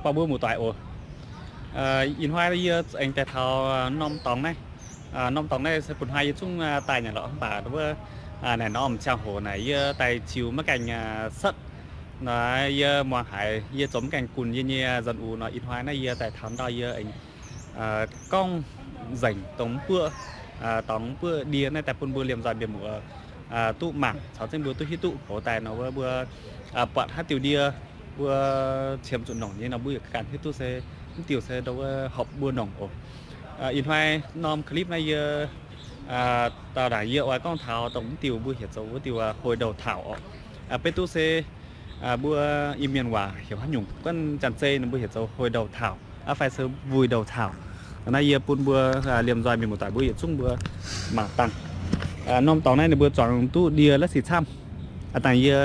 Baac mbuo muoz-doic oc, ih hnoi yie aengx daaih taux norm dorngx naaiv. Norm dorngx naaiv se bun hnoi yie zungv daaih nyanc lorqc, mv baac wuov naaic norm ziangh hoc naaic yie daaih ziux maiv gaengh setv. Naaiv yie muangx haiz yie zoux maiv gaengh gunx yie nyei nzanc-ux nor, ih hnoi naaiv yie daaih taux ndau yie aengx gorngv nzengc dongh mv buoqv, dorngx mv buoqv ndie naaiv daaih bun mbuo liemh nzoih mienh muoz duqv mangc caux zengv mbuo duqv hiuv duqv hoc daaih nor wuov mbuo buatc haaix diuh ndie mbuo qiemx zuqc nongc nyei nor mbuo yaac ganh hiuv duqv se mv diuh se ndau wuov horpc mbuo nongc oc. Ih hnoi norm clip naaiv yie daauh ndaangc yie oix gorngv taux dongh mv diuh mbuo heuc zoux wuov diuh hồi đầu thảo oc. Beiv duqv se mbuo Iu-Mienh waac heuc haaix nyungc, guanh Janx-Zei ninh mbuo heuc zoux hồi đầu thảo aqv fai se vùi đầu thảo. Naaiv yie bun mbuo liemh nzoih mienh muoz-doic mbuo yietc zungv mbuo mangc dangh. Norm dorngx naaiv ninh mbuo zuangx duqv ndie la'sic camv. Dangh yie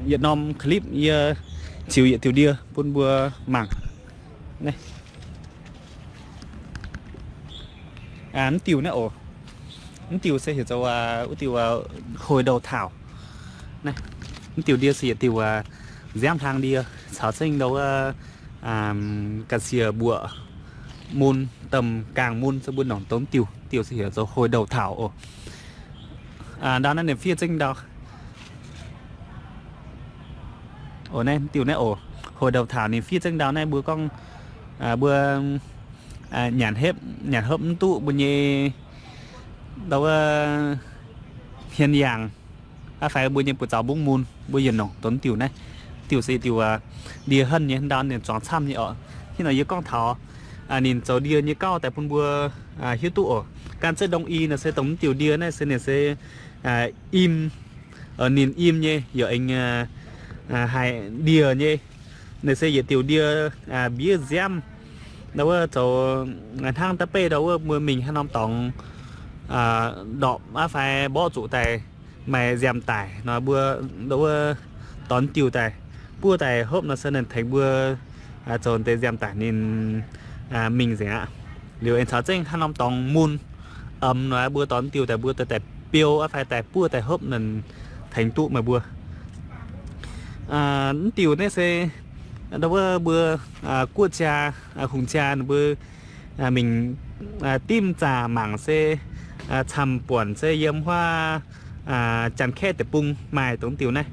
yietc norm clip yie ziux yietc diuh ndie bun mbuo mangc. Mv diuh naaiv oc, mv diuh se heuc zoux wuov diuh hồi đầu thảo. Mv diuh ndie se yietc diuh nziaamv hlang ndie caux zengv ndau wuov ga'sie mbuoqc mun, domh gaangh mun se mbuo nongc dongh mv diuh. Diuh se heuc zoux hồi đầu thảo oc. Ndau naaiv ninh fiev zengv ndau. Naaiv diuh naaiv oc, hồi đầu thảo ninh fiev zengv ndau naaiv mbuo gorngv mbuo nyanc hepv, nyanc hopv mv duqv mbuo nyei ndau wuov hmien yaangh aqv fai mbuo nyei buoz-zaux mbungv mun mbuo yietc nongc dongh diuh naaiv. Diuh se diuh ndie henv nyei, ndau ninh zuangx camv nyei oc. Hnangv nor yie gorngv taux ninh zoux ndie nyei gauh daaih bun mbuo hiuv duqv oc. Gan zeiv ndongc i nor se dongh mv diuh ndie naaiv se ninh se im, ninh im nyei, yaac aengx haih ndie nyei. Ninh se yietc diuh ndie mbiev nziaamv. Ndau wuov zoux hnangv da'beiv ndau wuov mbuo mingh haaix norm dorngx ndorpc aqv fai mborqv zuqc daaih maaih nziaamv-daic nor mbuo ndau wuov dorh diuh daaih buov daaih hopv nor se ninh tengx mbuo zoux deix nziaamv-daic ninh mingh nzengc aqv. Liuz aengx caux zengv haaix norm dorngx mun emx nor mbuo dorh diuh daaih mbuo daaih biou aqv fai daaih buov daaih hopv ninh tengx duqv meih mbuo. Mv diuh naaiv se ndau wuov mbuo guoqv jaa, hungh jaa ninh mbuo mingh dimv zaac mangc se camv-buonc se yiem huaav Janx-Kaeqv deic-bung maaih dongh diuh naaiv,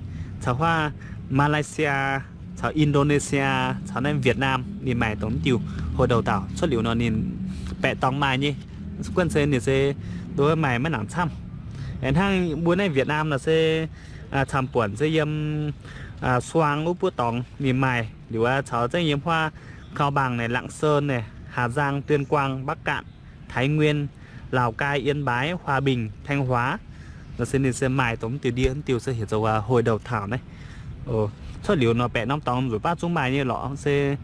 caux huaav Malaysia, caux Indonesia, caux naaiv Việt Nam ninh maaih dongh diuh hồi đầu thảo cuotv liuz nor ninh baeqc dorngx maaih nyei. Guanh se ninh se ndau wuov maaih maiv nangc camv. Hnangv mbuo naaiv Việt Nam nor se camv-buonc se yiem Suang wuov buov dorngx ninh maaih liuz aqv, caux zengv yiem huaav Cao Bằng naaic, Lạng Sơn naaic, Hà Giang, Tuyên Quang, Bắc Kạn, Thái Nguyên, Lào Cai, Yên Bái, Hòa Bình, Thanh Hóa. Nor se ninh se maaih dongh mv diuh ndie, mv diuh se heuc zoux hồi đầu thảo naaiv. Cuotv liuz nor baeqc norm dorngx nzueic baav zungv maaih nyei lorqc. Se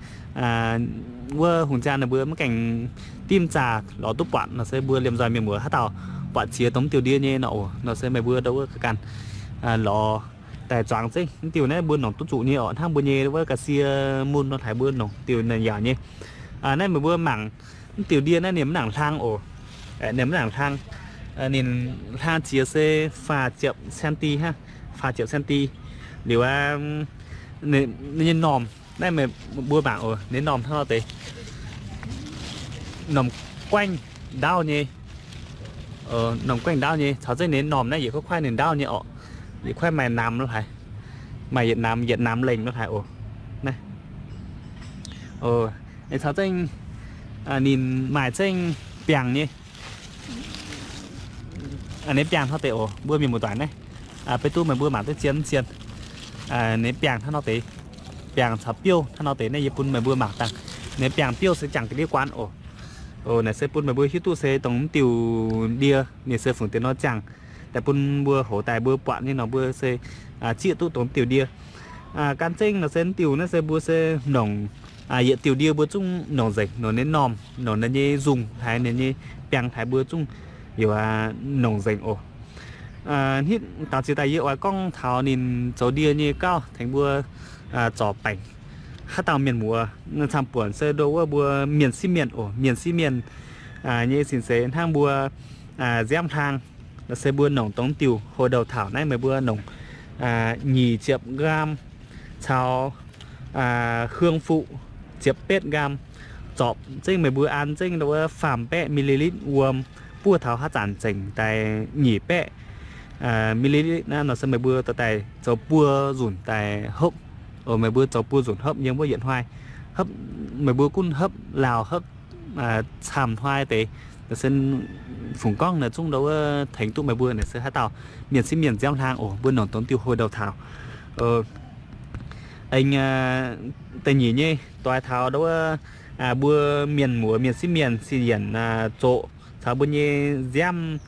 wuov hungh jaa ninh mbuo maiv gaengh dimv zaac lorz duqv buatc nor se mbuo liemh nzoih mienh muoz haaix dauh buatc jiex dongh mv diuh ndie nyei nor oc, nor se meih mbuo ndau wuov ganh lorz daaih zuangx zengv. Mv diuh naaiv mbuo nongc duqv zuqc nyei oc. Hnangv mbuo nyei wuov ga'sie mun nor haiz mbuo nongc diuh naaic yaauc nyei. Naaiv meih mbuo mangc mv diuh ndie naaiv ninh maiv nangc hlang oc. Ninh maiv nangc hlang. Ninh hlang jiex se faah ziepc centi hnangv, faah ziepc centi. Liuz aqv, ninh nyei normh naaiv meih mbuo mangc oc, ninh normh hnangv nor deix, normh guaengv ndaauv nyei. Normh guaengv ndaauv nyei, caux zengv ninh normh naaiv yietc kuaaiv kuaaiv ninh ndaauv nyei orqc. Yietc kuaaiv maaih namx lo haic, maaih yietc namx, yietc namx lengh lo haic oc. Naaiv caux zengv ninh maaih zengv biangh nyei. Ninh biangh hnangv deix oc, mbuo mienh muoz-doic naaiv, beiv duqv meih mbuo mangc duqv zien mv zien. Ninh biangh hnangv nor deix, biangh caux biouv hnangv nor deix naaiv yie bun meih mbuo mangc dangh. Ninh biangh biouv se jangx ga'ndiev guaan oc. Naaic se bun meih mbuo hiuv duqv se dongh mv diuh ndie ninh se fungc deix nor ziangh, daaih bun mbuo hoz daaih mbuo buatc nyei nor mbuo se zieqv duqv dongh mv diuh ndie. Gan zengv nor se mv diuh naaiv se mbuo se nongc, yietc diuh ndie mbuo zungv nongc nzengc, nongc ninh normh, nongc ninh nyei nzungh haic, ninh nyei biangh haic mbuo zungv yaac nongc nzengc oc. Hitv daux ziex daaih yie oix gorngv taux ninh zoux ndie nyei gauh tengx mbuo zorc baengc. Haaix dauh mienh muoz camv-buonc se ndo wuov mbuo mienh sieqv mienh oc, mienh sieqv mienh nyei sin seix hnangv mbuo nziaamv hlang, se mbuo nongc dongh diuh hồi đầu thảo naaiv meih mbuo nongc nyic ziepc gram caux Hương Phụ ziepc betv nqaam, zorpc zengv meih mbuo an zengv wuov faam baeqv milliliter wuom, buov taux haav zanc zengc daaih nyic baeqv milliliter naaiv nor se meih mbuo dorh daaih zoux buo nzunc daaih hopv. Meih mbuo zoux buo nzunc hopv yiem wuov yietc hnoi, hopv, meih mbuo gunv hopv laauh hopv camv hnoi deix, naaiv se fungx gorngv naaiv zungv ndau wuov tengx duqv meih mbuo naaiv se haaix dauh mienh sieqv mienh nziaamv hlaang oc. Mbuo nongc dongh diuh hoi ndou taux aengx da'nyeic nyei doix taux ndau wuov mbuo mienh muoz mienh sieqv mienh sin yienc zoqc caux mbuo nyei nziaamv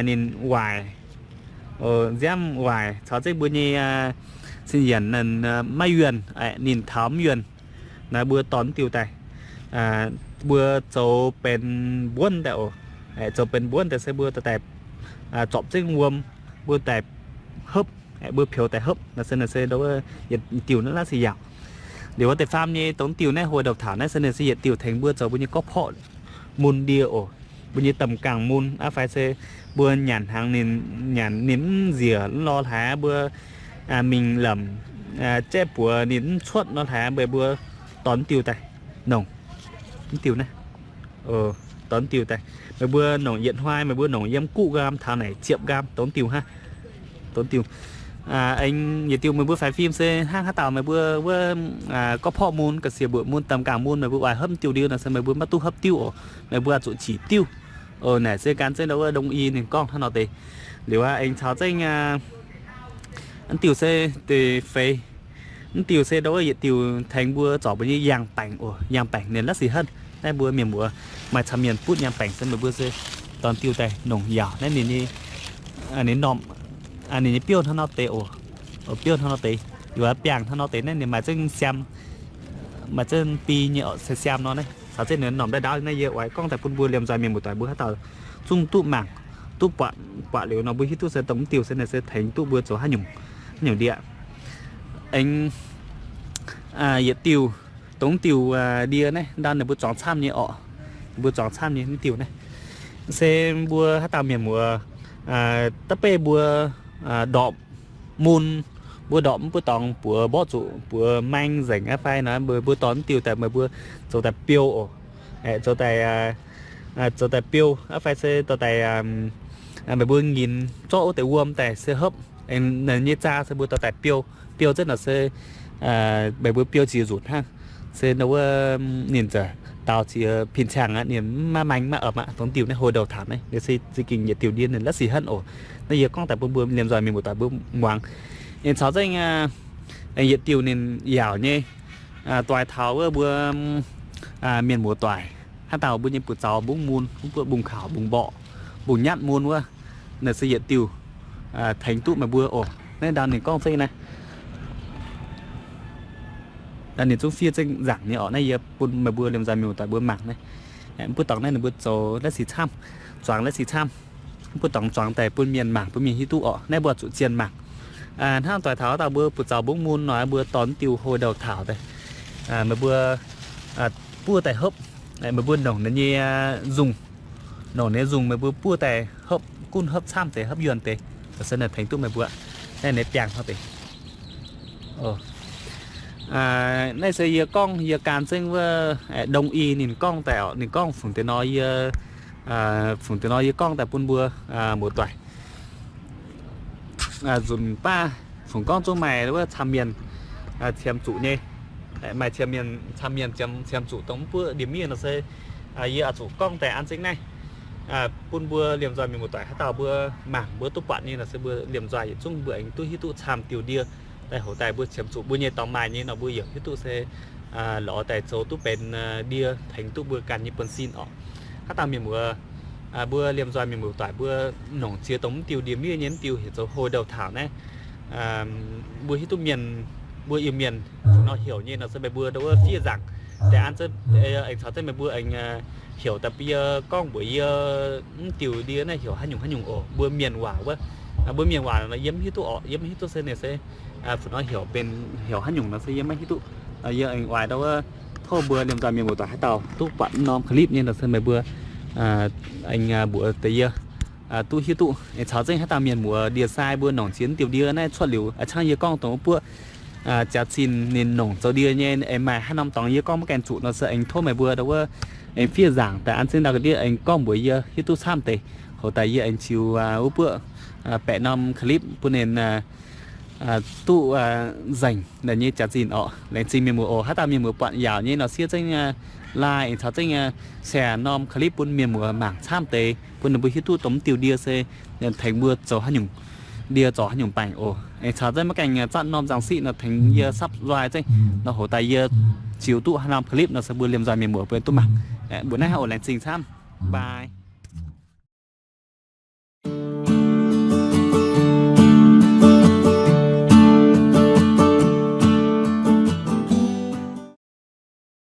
ninh waaic, nziaamv waaic caux zengv mbuo nyei sin yienc maiv yuonh, ninh taux mv yuonh. Naaiv mbuo dorh diuh daaih, mbuo zoux benx mbuonv daaih oc. Zoux benx mbuonv daaih se mbuo dorh daaih zorpc zengv wuom, mbuo daaih hopv, mbuo peux daaih hopv. Naaiv se, naaiv se ndau wuov yietc diuh naaiv laav se yaauc. Liuz wuov deix faam nyei dongh diuh naaiv hoi ndou taux naaiv se, naaiv se yietc diuh tengx mbuo zoux mbuo nyei gorqv-porqv mun ndie oc. Mbuo nyei domh gaangh mun aqv fai se mbuo nyanc hnaangx ninh, nyanc ninh mv nziec lorh hlaax, mbuo mingh lamc jaeqv buoz ninh mv cuotv lorh hlaax, meih mbuo dorh diuh daaih nongc. Diuh naaiv, dorh diuh daaih, meih mbuo nongc yietc hnoi, meih mbuo nongc yiem guqv nqaam taux naaic ziepc nqaam dongh diuh hnangv. Dongh diuh aengx yietc diuh meih mbuo faix fim se hnangv haaix dauh meih mbuo wuov gorqv-porqv mun, ga'sie mbuoqc mun, domh gaangh mun, meih mbuo oix hopv diuh ndie nor se meih mbuo maiv duqv hopv diuv oc. Meih mbuo zuqc qiex diuv. Naaic se gan zengv ndau wuov đông y ninh gorngv hnangv nor deix. Liuz aengx caux zengv mv diuh se deix feix. Mv diuh se ndau wuov yietc diuh tengx mbuo zorc mbuo nyei yangh baengc oc. Yangh baengc ninh laav sic henv. Naaiv mbuo mienh muoz maaih camv mienh butv yangh baengc se meih mbuo se dorh diuh daaih nongc yaauc naaiv ninh nyei, ninh normh, ninh nyei biouv hnangv nor deix oc. Biouv hnangv nor deix, yaac biangh hnangv nor deix naaiv ninh maaih zengv siaam, maaih zengv bi nyei oc, se siaam nor naaiv. Caux zengv ninh normh ndaaih ndaauv naaiv yie oix gorngv daaih bun mbuo liemh nzoih mienh muoz-doic mbuo haaix dauh zungv duqv mangc, duqv buatc, buatc liuz nor mbuo hiuv duqv se dongh mv diuh se naaiv se tengx duqv mbuo zoux haaix nyungc, haaix nyungc ndie. Aengx yietc diuh, dongh mv diuh ndie naaiv ndau ninh mbuo zuangx camv nyei oc. Ninh mbuo zuangx camv nyei mv diuh naaiv se mbuo haaix dauh mienh muoz da'beiv mbuo ndorpc mun, mbuo ndorpc mv buov dorngx buoz mborqv zuqc buoz maeng nzengc aqv fai nor, mbuo dorh mv diuh daaih meih mbuo zoux daaih biou oc. Zoux daaih, zoux daaih biou aqv fai se dorh daaih meih mbuo nginx zorqv wuov deix wuom daaih se hopv. Ninh nyei zaah se mbuo dorh daaih biou. Biou zengv nor se meih mbuo biou ziex nzunc hnangv. Se nor wuov ninh za'dauh ziex pin ciangh aqv, ninh maiv maeng maiv omc aqv. Dongh diuh naaiv hlo ndouh taux naaiv, ninh se za'gengh yietc diuh ndie ninh la'sic henv oc. Naaiv yie gorngv daaih bun mbuo liemh nzoih mienh muoz-doic mbuo muangx. Ninh caux zengv yietc diuh ninh yaauc nyei doix taux wuov mbuo mienh muoz-doic haaix dauh mbuo nyei buoz-zaux mbungv mun, mv buov mbungv kaux, mbungv mborqv, mbungv nyatv mun wuov, naaiv se yietc diuh tengx duqv meih mbuo oc. Naaiv ndau ninh gorngv zengv naaiv, ninh zungv fiev zengv nzaangc nyei oc. Naaiv yie bun meih mbuo liemh nzoih mienh muoz-doic mbuo mangc naaiv. Mv buov dorngx naaiv ninh mbuo zoux la'sic camv, zuangx la'sic camv. Mv buov dorngx zuangx daaih bun mienh mangc, bun mienh hiuv duqv oc. Naaiv mbuo zuqc zien mangc. Hnangv doix taux dauh mbuo buoz-zaux mbungv mun nor, mbuo dorh diuh hlo ndouh taux daaih, meih mbuo buov daaih hopv, meih mbuo nongc ninh nyei nzungh, nongc ninh nyei nzungh meih mbuo buov daaih hopv, gunv hopv camv deix, hopv yuonh deix, se naaiv tengx duqv meih mbuo. Naaiv ninh biangh hnangv deix. Naaiv se yie gorngv, yie gan zengv wuov đông y ninh gorngv daaih oc. Ninh gorngv fungx deix nor yie, fungx deix nor yie gorngv daaih bun mbuo muoz-doic nzunc baav fungx gorngv zungv maaih wuov camv mienh qiemx zuqc nyei. Maaih qiemx mienh, camv mienh qiemx zuqc dongh mv buov ndie-miev nor se yie oix zuqc gorngv daaih an zengv naaiv bun mbuo liemh nzoih mienh muoz-doic haaix dauh mbuo mangc mbuo duqv buatc nyei nor se mbuo liemh nzoih yietc zungv mbuo aengx duqv hiuv duqv camv diuh ndie daaih hoc daaih mbuo qiemx zuqc mbuo nyei dorngx maaih nyei nor mbuo yaac hiuv duqv se lorz daaih zoux duqv benx ndie tengx duqv mbuo ganh nyei buonv-sin oc. Haaix dauh mienh muoz, mbuo liemh nzoih mienh muoz-doic mbuo nongc ziex dongh mv diuh ndie-miev nyei mv diuh heuc zoux hlo ndouh taux naaiv, mbuo hiuv duqv mienh, mbuo Iu-Mienh nor heuc nyei nor se meih mbuo ndau wuov fiev nzaangc daaih an zengv, aengx caux zengv meih mbuo aengx heuc daaih bun yie gorngv mbuox yie mv diuh ndie naaiv heuc haaix nyungc haaix nyungc oc. Mbuo mienh waac wuov, mbuo mienh waac nor yie mv hiuv duqv oc. Yie mv hiuv duqv se ninh se fu nor heuc benx heuc haaix nyungc nor se yie maiv hiuv duqv. Yie aengx oix ndau wuov tov mbuo liemh nzoih mienh muoz-doic haaix dauh duqv buatc norm clip nyei nor se meih mbuo aengx mbuox deix yie duqv hiuv duqv. Aengx caux zengv haaix dauh mienh muoz ndie-sai mbuo nongc ziex diuh ndie naaiv cuotv liuz, a'cangv yie gorngv dongh wuov buov jaax-zinh ninh nongc zoux ndie nyei, aengx maaih haaix norm dorngx yie gorngv maiv gaengh zuqc nor se aengx tov meih mbuo ndau wuov aengx fiev nzaangc daaih an zengv ndau ga'ndiev aengx gorngv mbuox yie hiuv duqv camv deix. Hoc daaih yie aengx ziux wuov buoqv baeqc norm clip bun ninh duqv nzengc naaiv nyei jaax-zinh orqc. Laengz zingh mienh muoz oc. Haaix dauh mienh muoz buatc yaauc nyei nor siev zengv like aengx caux zengv share norm clip bun mienh muoz mangc camv deix bun ninh mbuo hiuv duqv dongh mv diuh ndie se tengx mbuo zoux haaix nyungc ndie, zoux haaix nyungc baengc oc. Aengx caux zengv maiv gaengh zatv norm nzangc-siqv nor tengx yie subscribe zengv nor hoc daaih yie ziux duqv haaix norm clip nor se mbuo liemh nzoih mienh muoz mbuo duqv mangc. Mbuox naaiv oc, laengz zingh camv. Bye.